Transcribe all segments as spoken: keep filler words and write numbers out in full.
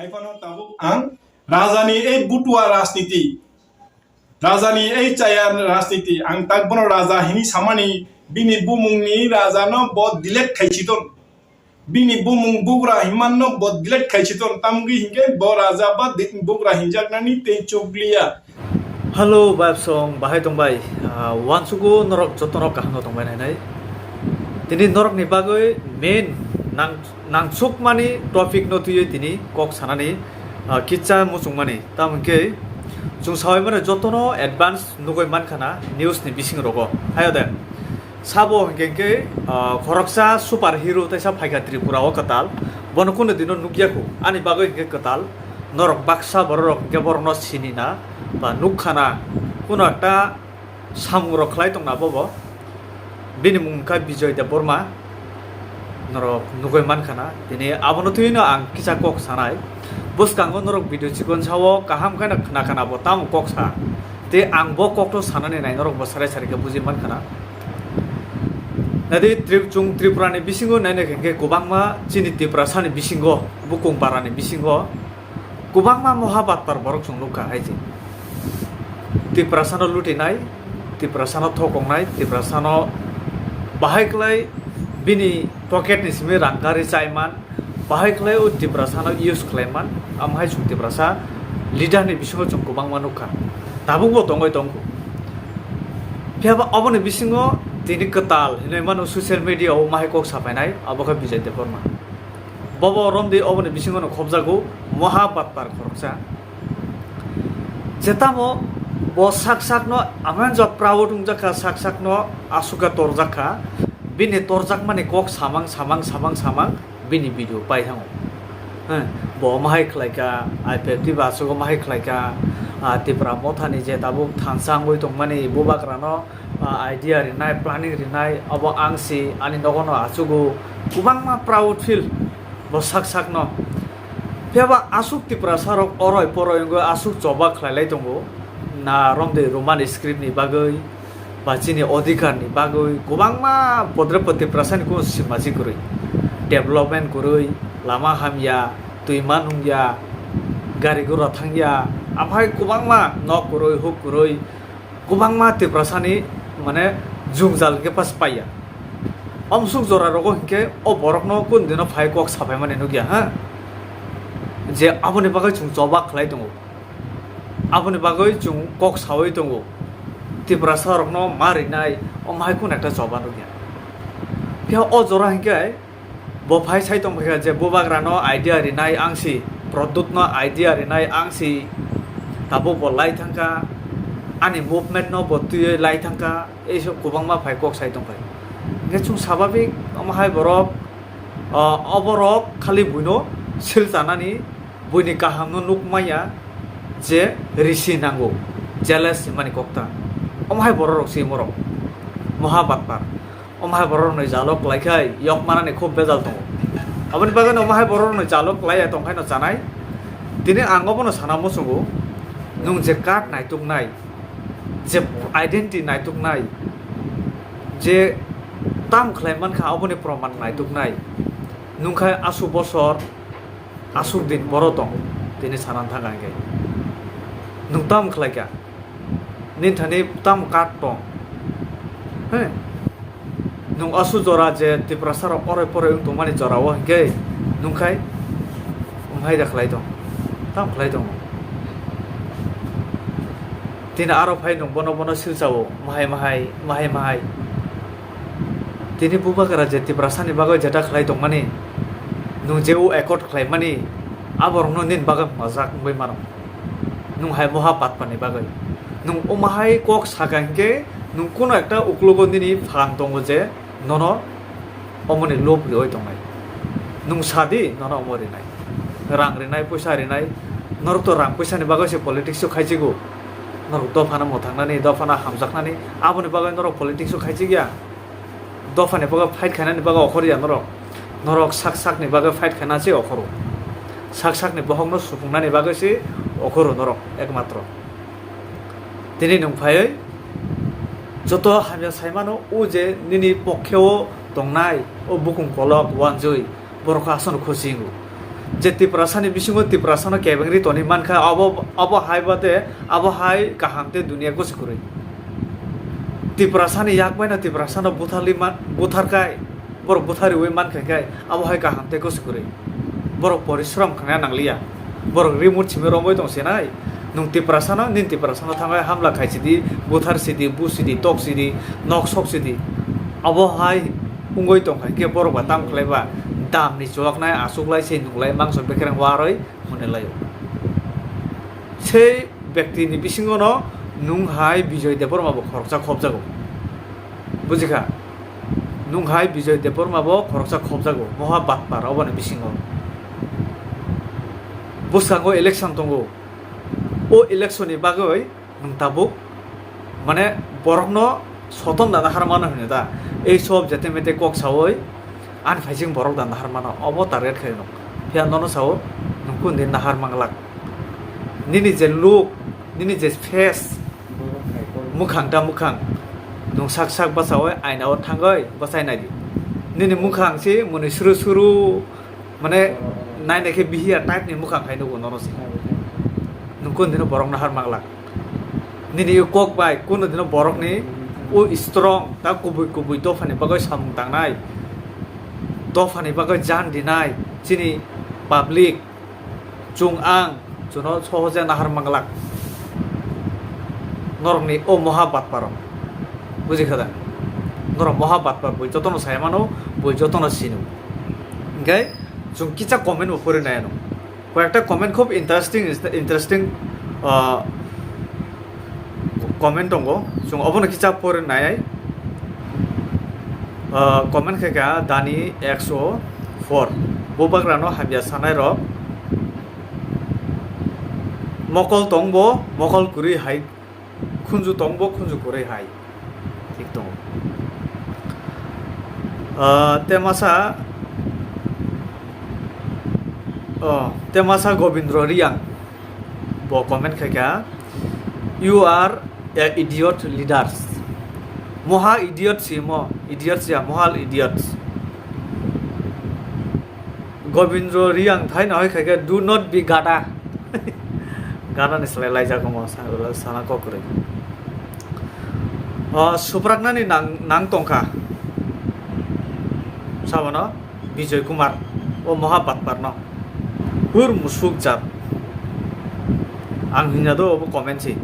Hai phano tabuk ang rajani ei butua rajniti, rajani ei chaya rajniti, ang tak bono raja hini samani, bini bumungni rajano bo delete khai siton. Bini bumung bugra hinmanno bo delete khai siton, tamgwi hinkhe bo raja ba di-, bugra hinjaknani tei chukliya. Hello, bayapsong, bahai tongbai? Ah, uansugo norok jotono kaham no tongbai nainai. Tini norokni bagwi main nang-, nangchukmani topic no twiwi tini kok sanani, ah, kitsa muchungmani. Tamo hinkhe chwng sawi mano jotono advance nugwi mankha na news ni bising rogo. Hayo de. Sabo hinkhe hinkhe, ah, khoroksa super hero teisa phaikha Tripura o kwtal. Bono kunu dino nukya khu. Ani bagwi hinkhe kwtal. Norok baksa bororok hinkhe borokno sini na ba nukha na. Kunu ekta samung rok khlai tongna bobo. Bini mung wngkha Bijoy Debbarma. Norok nugwi mankha na. Tini abono twiwino ang kisa kok sanai. Bwskango norok video chikon sao kaham khe no khna khna bo tamo kok sa. Tei ang bo kokno sanani nai norok bo sarai sarai khe buji mankha na. Nadi Trip-, chwng Tripura ni bisingo naina khe kwbangma chini Tiprasa ni bisingo, bukung para ni bisingo kwbangma moha batpar borok chwng nukha hai se. Tiprasa no lutinai, Tiprasa no thokoknai, Tiprasa no bahai kwlai bini pocket ni simi rang gari chaiman, bahai khlai o Tiprasa no use khlai man, amo hai chwng Tiprasa leader ni bisingo chwng kwbangma nukha, tabuk bo tongwi tongkho. Phiya ba oboni bisingo tini kwtal hinwi mano social media o mahai kok sapainai, abo khe Bijoy Debbarma. Bobo romdi oboni bisingo no khobjago moha batpar khoroksa. Je tamo bo sak sakno amang jot proud wngjakha, sak sakno asuka torjakha, bini torjakmani kok samang samang samang samang bini video pai thango. He, bo omo hai khlaika, I P F T ba aswk omo hai khlaika, ah, Tipra Mothani je tabuk thansa wngwi tongmani bubagrano, ah, idea rinai, planning rinai, obo ang si ani nogono achugo, kwbangma proud feel bo sak sakno. Phiya ba aswk Tiprasa rok oroi poroi wngwi aswk choba khlai lai tongo, na romde Roman script ni bagwi, ba chini odhikar ni bagwi kwbangma podre pod Tiprasa ni kung simaji kwrwi, development kwrwi, lama hamya, twima nungya, gari gura thangya, aphai kwbangma nok kwrwi, huk kwrwi, kwbangma Tiprasa ni mane jwngjal khe pas paiya. Omsuk jora rogo hinkhe o borok no kun dino phai kok sapai mani nukya ha, je aboni bagwi chwng choba khlai tongo. Aboni bagwi chwng kok sawi tongo, Tiprasa rokno ma rinai, omo hai kunu ekta choba nukya. Phiya o jora hinkhe bo phai sai tongkha je bubagrano idea rinai ang si, Pradyutno idea rinai ang si, tabuk bo lai thangkha, ani movement no bo twiwi lai thangkha, ei sok kwbangma phai kok sai tongkha. Hinkhe chwng sababik omo hai borok, o, oborok khali buino sil chanani, buini kahamno nuk maya je risi nango, jealous hinmani kokta. Omo hai bororok se morok moha batpar. Omo hai bororokni jalo kwlai khai yok manani khub bejal tongo. Aboni bagwi no omo hai bororokni jalo kwlai ya tong khaino chanai. Tini ang obono sana muchungo, nwng je card naituknai, je identity naituknai, je tam khlai mankha aboni proman naituknai, nwng khai asu bosor aswk din boro tong, tini sana thang kha hinkhe. Nwng tamo khlai kha? Nini thani tamo card tong? He? Nwng aswk jora je Tiprasa rok oroi poroi wng tongmani jora o hinkhe nwng khai, wng hai da khlai tong? Tamo khlai tong? Tini aro phai nwng bono bono silsa o, mahai mahai, mahai mahai. Tini bubagra je Tiprasani bagwi jeta khlai tongmani, nwng je o accord khlaimani, aborokno nini bagwi majak wngwi mano. Nwng hai moha patpani bagwi. Nwng omo hai kok saka hinkhe nwng kuno ekta uklogo nini phan tongo je nono omoni lob rioi tongnai. Nwng sadi nono omo rinai. Rang rinai, poisa rinai. Norok to rang poisani bagwi se politics o khaichigo. Norok dophano mwthangnani, dophano hamjaknani, aboni bagwi norok politics o khaichigya. Dophani bagwi fight khainani bagwi okhorya norok. Norok sak sakni bagwi fight khaina se okhoro. Sak sakni bohokno supungnani bagwi se okhoro norok ekmatro. Tini nwng phaiwi joto hamya saimano, o je nini pokkhe o tongnai o bukung kolok uanjwi borok aswkno khusi wngo. Je Tiprasani bisingo Tiprasano kebengri toni mankha, abo, abo hai bade, abo hai kaham tei duniya gosi kwrwi. Tiprasani yak baino Tiprasano butharli ma-, butharkai, borok buthariwi mankha khe, abo hai kaham tei gosi kwrwi. Borok porishrom khna nangliya. Borok rimut simi romwi tong sinai. Nwng Tiprasano, nini Tiprasano thangwi hamla khai sidi, buthar sidi, bu sidi, tok sidi, nok sok sidi. Abo hai wngwi tong kha khe borok ba tamo khlai ba damni chuwaknai, achuklai se nunglai mangso bekereng warwi hwnwi laio. Sei bektini bisingono nwng hai Bijoy Debbarma bo khoroksa khopjago. Bujikha? Nwng hai Bijoy Debbarma bo khoroksa khopjago, moha batpar oboni bisingo. Bwskango election tongo. O election ni bagwi nwng tabuk, mane, borokno soton da nahar mano hwnwi da. Ei sob jete mete kok sawi ani phaising borok da nahar mano, obo target khai rok. Phiya nono sao, nwng kun din nahar manglak. Nini je look, nini je face, mukhang ta mukhang, nwng sak sak bachawi aina o thangwi bachai nai di. Nini mukhang si mwnwi suru suru, mane, naina khe bihiya type ni mukhang khai nugo nono se. Nwng kun dino borok nahar manglak. Nini o kok bai kuno dino borokni o strong ta kubui kubui dophani bagwi samung tangnai, dophani bagwi jan dinai chini public, chwng ang, chwngno sohoje nahar manglak. Norokni o moha batparok, bujikha da? Norok moha batpar, bui jotono sai mano, bui jotono sino. Hwnkhe chwng kisa comment bo pori nai ano. Koyekta comment khub interesting, interesting, ah, comment tongo, chwng obono kisa pori nai. Ah, comment khe kha Dani X O four, bubagrano hamya sanai rok mokol tongbo mokol kwrwi hai, khunju tongbo khunju kwrwi hai. Thik tongo. Ah, te masa, oh, te masa Gobindro Riyang bo comment khai kha, "You are a idiot leaders." Moha idiot si mo, idiot si ya, mohal idiot. Gobindro Riyang thaino hai khai khe, "Do not be gada." Gada ni slai laijak omo, sa-, sana kok kwrwi. O, supraknani nang, nang tongkha. Sabono Bijoy Kumar, o moha batparno. Hur musuk jat. Ang hinya do obo comment si.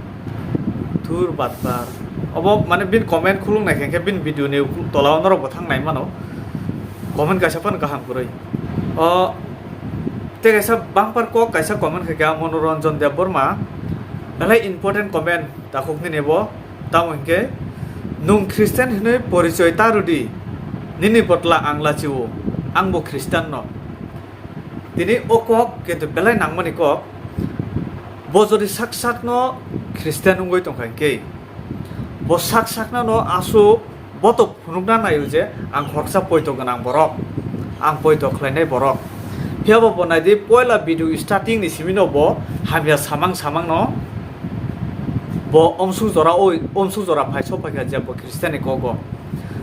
Thur batpar. Obo mane bin comment khulung nai khe, khe bin video ni tola o norok bo thang nai mano. Comment kaisa phano kaham kwrwi. O, te kaisa bumper kok kaisa comment khai kha Monoranjan Debbarma. Belai important comment takhuk nini bo. Tamo hinkhe, "Nwng Christian hwnwi porichoi ta rwdi, nini botla ang lachio, ang bo Christian no." Tini o kok kintu belai nangmani kok. Bo jodi sak sakno Christian wngwi tongkha hinkhe, bo sak sakno no aswk bo to phunukna naio je ang khoroksa poito gwnang borok, ang poito khlainai borok. Phiya bo bo naidi, poila video starting ni simi no bo hamya samang samang no bo omsuk jora, oi, omsuk jora phai sok phaikha je bo Christian ni kogo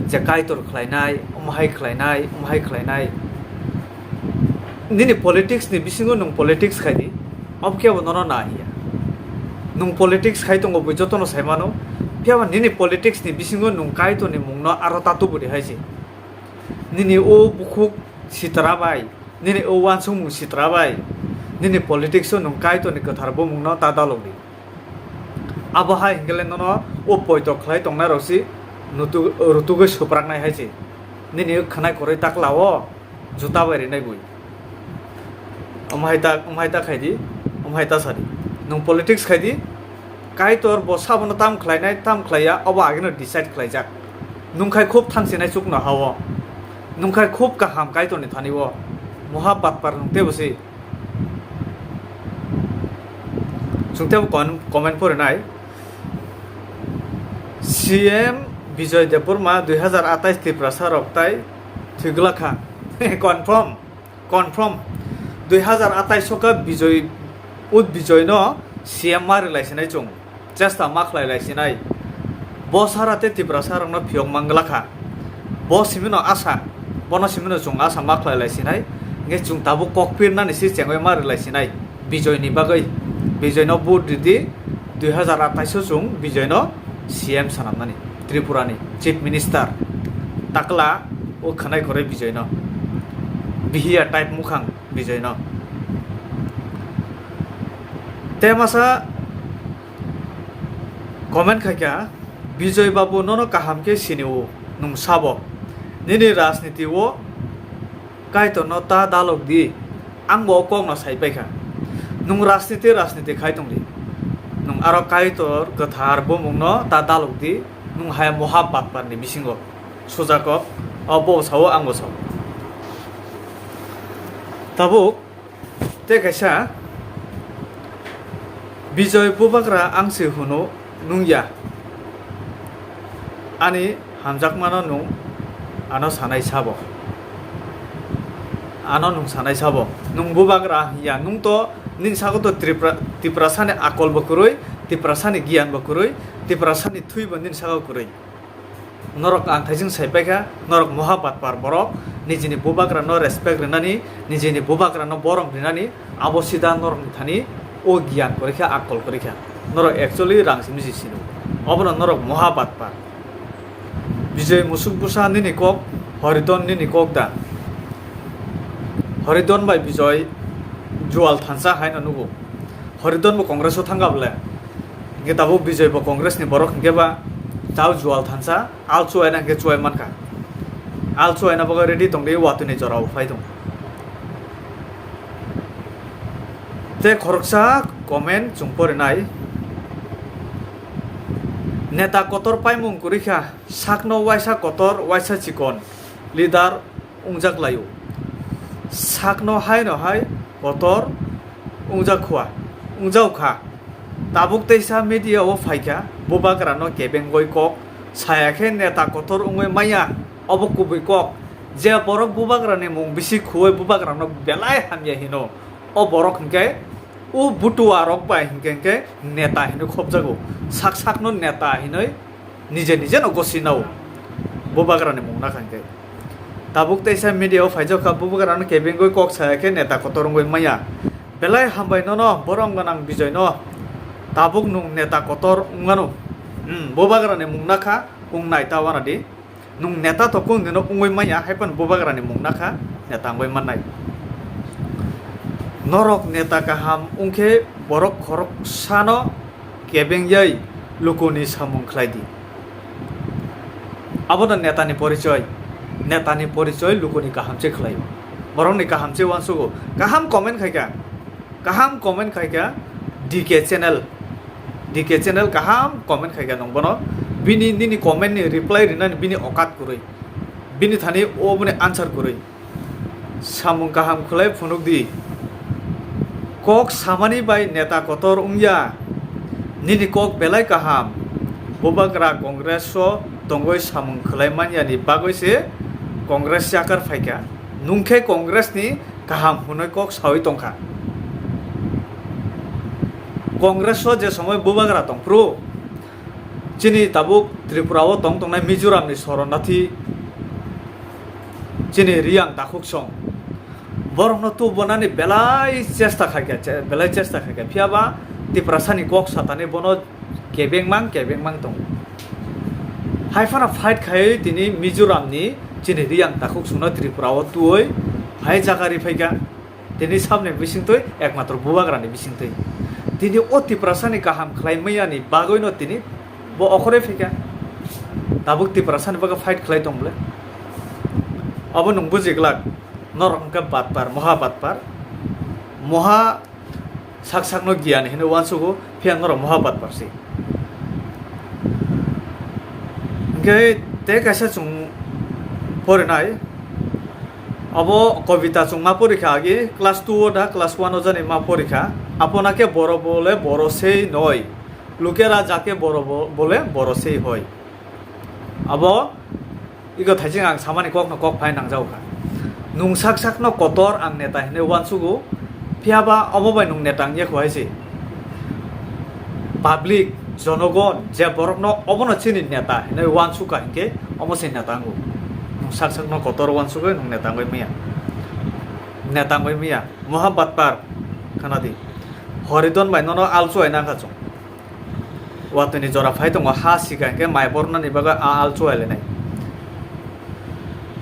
je Kaitor khlainai, omo hai khlainai, omo hai khlainai. Nini politics ni bisingo nwng politics khai di. Omo khe bo nono na hiya. Nwng politics khai tongo bui jotono sai mano. Phiya ba nini politics ni bisingo nwng Kaitor ni mungno aro ta tubu di hai se. Nini o bukhuk sitra bai, nini o uansukmung sitra bai, nini politics o nwng Kaitor ni kwthar bumungno ta dalok di. Abo hai hinkhe le nono o poito khlai tongnai rok si nutu-, rutugwi swpraknai hai se. Nini khwnai kwrwi ta kla o. Juta bai rinai bui. Omo hai ta, omo hai ta khai di, omo hai ta sa di. Nwng politics khai di, Kaitor bo sabono tam khlainai, tam khlaiya, obo ageno decide khlaijak. Nwng khai khub thangsinai chukno ha-o. Nwng khai khub kaham Kaitorni thani-o. Moha batpar nwng teibo se. Chwng teibo kon-, comment porinai. C M Bijoy Debbarma dui hazar atais Tiprasa rok tai thwi glak kha. Confirm, confirm. Dui hazar atais o khe Bijoy, ut Bijoy no C M ma rwlai sinai chwng. Chesta ma khlai lai sinai. Bo sara tei Tiprasa rok no phiyok mang glak kha. Bo simi no asa, bono simi no chwng asa ma khlai lai sinai. Hingke chwng tabuk kok pirnani se chengwi ma rwlai sinai Bijoy ni bagwi. Bijoy no vote ridi, dui hazar atais o chwng Bijoy no C M swnamnani, Tripura ni Chief Minister. Takla o khwnai kwrwi Bijoy no, bihiya type mukhang Bijoy no. Te masa comment khaikha, "Bijoy babu, nono kaham khe sini o, nwng sabo. Nini rajniti o Kaitor no ta dalok di, ang bo o kok no sai paikha. Nwng rajniti, rajniti khai tong di. Nwng aro Kaitor kwthar bumung no ta dalok di, nwng hai moha batpar ni bisingo." Sujakok, o bo sao, ang bo sao. Tabuk, te kaisa Bijoy bubagra ang se hwno nungya. Ani hamjakmano nwng ano sanai sabo. Ano nwng sanai sabo. Nwng bubagra ya, nwng to nini sago to Tripura, Tiprasani akol bo kwrwi, Tiprasani giyan bo kwrwi, Tiprasani thwi bo nini sago kwrwi. Norok ang thaising sai paikha, norok moha batpar borok, nijini bubagra no respect rinani, nijini bubagra no borom rinani, abo sida norok ni thani o giyan kwrwi kha, akol kwrwi kha. Norok actually rang simi si sino. Obono norok moha batpar. Bijoy musuk busa nini kok, Horidon nini kok da. Horidon bai Bijoy jual thansa haino nugo. Horidon bo Congress o thangka bole. Hingke tabuk Bijoy bo Congress ni borok hingke ba tao jual thansa, al chuaina hingke chuai mankha. Al chuaina bogo ready tongdi, watwi ni jora o phai tong. Te khoroksa comment chwng porinai. Neta kotor paimung kwrwi kha, sakno waisa kotor, waisa chikon, leader wngjak laio. Sakno haino hai kotor wngjak khua, wngjak kha. Tabuk teisa media o phaikha, bubagra no kebengoi kok saya khe neta kotor wngoi maya, obo kubui kok. Je borok bubagra ni mung bisi khuoi bubagra no belai hamya hino, o borok hingke o butua rok bai hingke hingke neta hinoi khopjago, sak sakno neta hinoi nije nije no gosi nao bubagra ni mung nakha hingke. Tabuk teisa media o phaijak kha, bubagra no kebengoi kok saya khe neta kotor wngoi maya. Belai hambai nono, borom gwnang Bijoy no. Tabuk nwng neta kotor wngmano. Hmm, bubagra ni mung nakha, wng nai ta wana di. Nwng neta to kung dino wngoi maya, hai phano bubagra ni mung nakha, neta wngoi mannai. Norok neta kaham wngkhe borok khoroksano kebengyai lukuni samung khlai di. Abono netani porichoi. Netani porichoi lukuni kaham se khlaio. Borokni kaham se uansugo. Kaham comment khaikha. Kaham comment khaikha D K channel. D K channel kaham comment khaikha nwng bono. Bini, nini comment ni reply rinani bini okat kwrwi. Bini thani oboni answer kwrwi. Samung kaham khwlai phunuk di. Kok samani bai neta kotor wngya. Nini kok belai kaham. Bubagra Congress o tongwi samung khwlai manyani bagwi se Congress chakar phaikha. Nwng khe Congress ni kaham hwnwi kok sawi tongkha. Congress o je somoi bubagra tongphuru, chini tabuk Tripura o tong tongnai Mizoram ni Soronnathi, chini Riyang Takhuksong, borokno tubunani belai chesta khaikha, che-, belai chesta khaikha, phiya ba Tiprasani kok satani bono kebengmang kebengmang tongo. Hai phano fight khaiwi tini Mizoram ni chini Riyang Takhuksongno Tripura o tuoi hai jaga ri phaikha. Tini sabni bisingtwi ekmatro bubagrani bisingtwi. Tini o Tiprasani kaham khlai mayani bagwino tini bo okhorwi phaikha. Tabuk Tiprasani bagwi fight khlai tong bole. Abo nwng buji glak. Norok hwnkhe batpar, moha batpar. Moha sak sakno giyan hinwi uansugo, phiya norok moha batpar se. Hwnkhe tei kaisa chwng porinai, abo kobita chwng ma porikha agi, class two o da class one o jani ma porikha. Apona khe boro bole boro sei noi, lukera jake boro bo-, bole boro sei hoi. Abo iko thaising ang samani kokno kok phai nangjago kha. Nwng sak sakno kotor ang neta hinwi uansugo, phiya ba omo bai nwng neta wngya kho hai se. Public, jonogon, je borokno obono chini neta hinwi uansukha hinkhe omo se neta wngo. Nwng sak sakno kotor uansugwi nwng neta wngwi manya. Neta wngwi miya, moha batpar, khana di. Horidon bai nono alchuai nangkha chwng. Watwini jora phai tongo, ha sika hwnkhe mai bornani bagwi a alchuai lainai.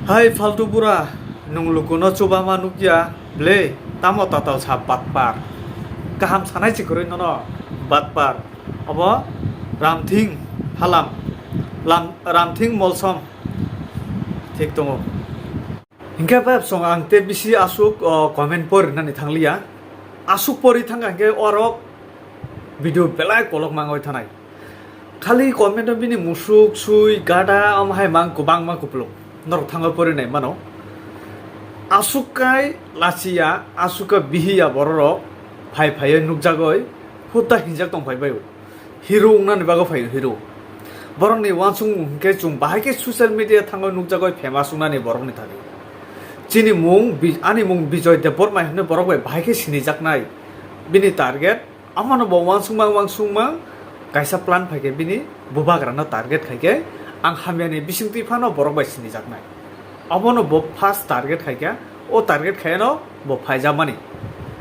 Hai faltu bura, nwng lukuno chubama nukya, ble, tamo tatal sa batpar. Kaham sanai chikwrwi nono, batpar. Obo Ramthing Halam, Lam-, Ramthing Molsom. Thik tongo. Hinkhe bai song ang te bisi aswk, o, comment pori nani thangliya. Aswk pori thangkha hinkhe oro video belai kolok mangwi thanai. Khali comment o bini musuk, sui, gada, omo hai mang kwbangma kuplung. Norok thango pori nai mano. Aswk kai lachiya, aswk ka bihiya bororok phai phaiwi nukjagwi hutta hinjak tong phai bai. Hero wngnani bagwi phaio hero. Borokni uansukmung hwnkhe chwng bahai khe social media thango nukjagwi famous wngnani borokni thani. Chini mung bi-, ani mung Bijoy Debbarma hwnwi borok bai bahai khe sinijaknai. Bini target, amano bo uansukmang uansukmang kaisa plan phaikhe bini bubagrano target khaikhe ang hamyani bisingtwi phano borok bai sinijaknai. Abono bo first target khaikha, o target khaiyano bo phaijamani.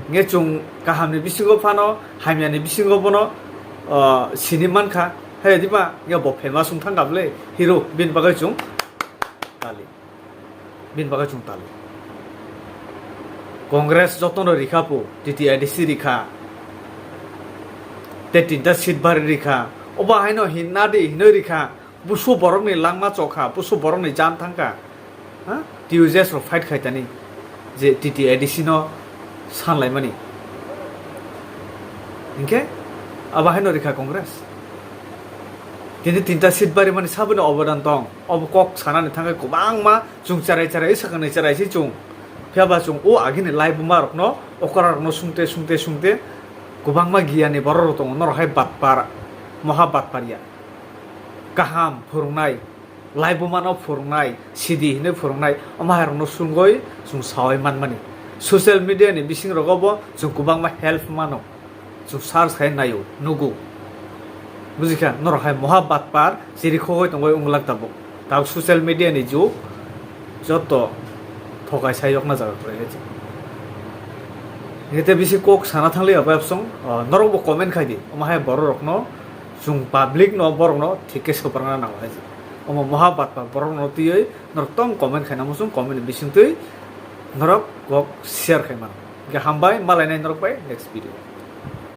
Nge chwng kahamni bisingo phano, hamyani bisingo bono, ah, sini mankha. He, diba, nge bo famous wng thangkha bwle, hero, bini bagwi chwng tali. Bini bagwi chwng tali. Congress jotono rikha po, T T A D C rikha. Te tinta seat bari rikha. Obo haino hinna di, hinoi rikha. Busu borokni langma chokha, busu borokni jan thangkha. Ha? T U J S rok fight khaitani je T T A D C no sanlaimani. Hinkhe abo haino rikha Congress. Tini tinta seat barimani saboni obodan tong. Obo kok sanani thangkhe kwbangma chwng cherai cherai sakani cherai si chwng. Phiya ba chwng o agini laibuma rokno okra rokno sungte sungte sungte kwbangma giyani borok rok tongo. Norok hai batpar, moha batpar ya. Kaham phwrwngnai, laibumano phwrwngnai, sidi hinwi phwrwngnai, omo hai rokno sungwi chwng sawi manmani. Social media ni bising rogo bo chwng kwbangma help mano. Chwng search khai naio, nugo. Bujikha, norok hai moha batpar, chiri khogoi tongoi wng lak tabuk. Tabuk social media ni jug, joto thokai sai yok na jaga kwrwi hai. Hete bisi kok sana thangli abo absong, ah, norok bo comment khai di. Omo hai borok rokno, chwng public no borok no thik khe soprana nango hai. Omo moha batpar borok no twiwi norok tong comment khai namo chwng comment ni bising twi norok kok share khai mano. Hingkhe hambai, malai nai norok bai next video.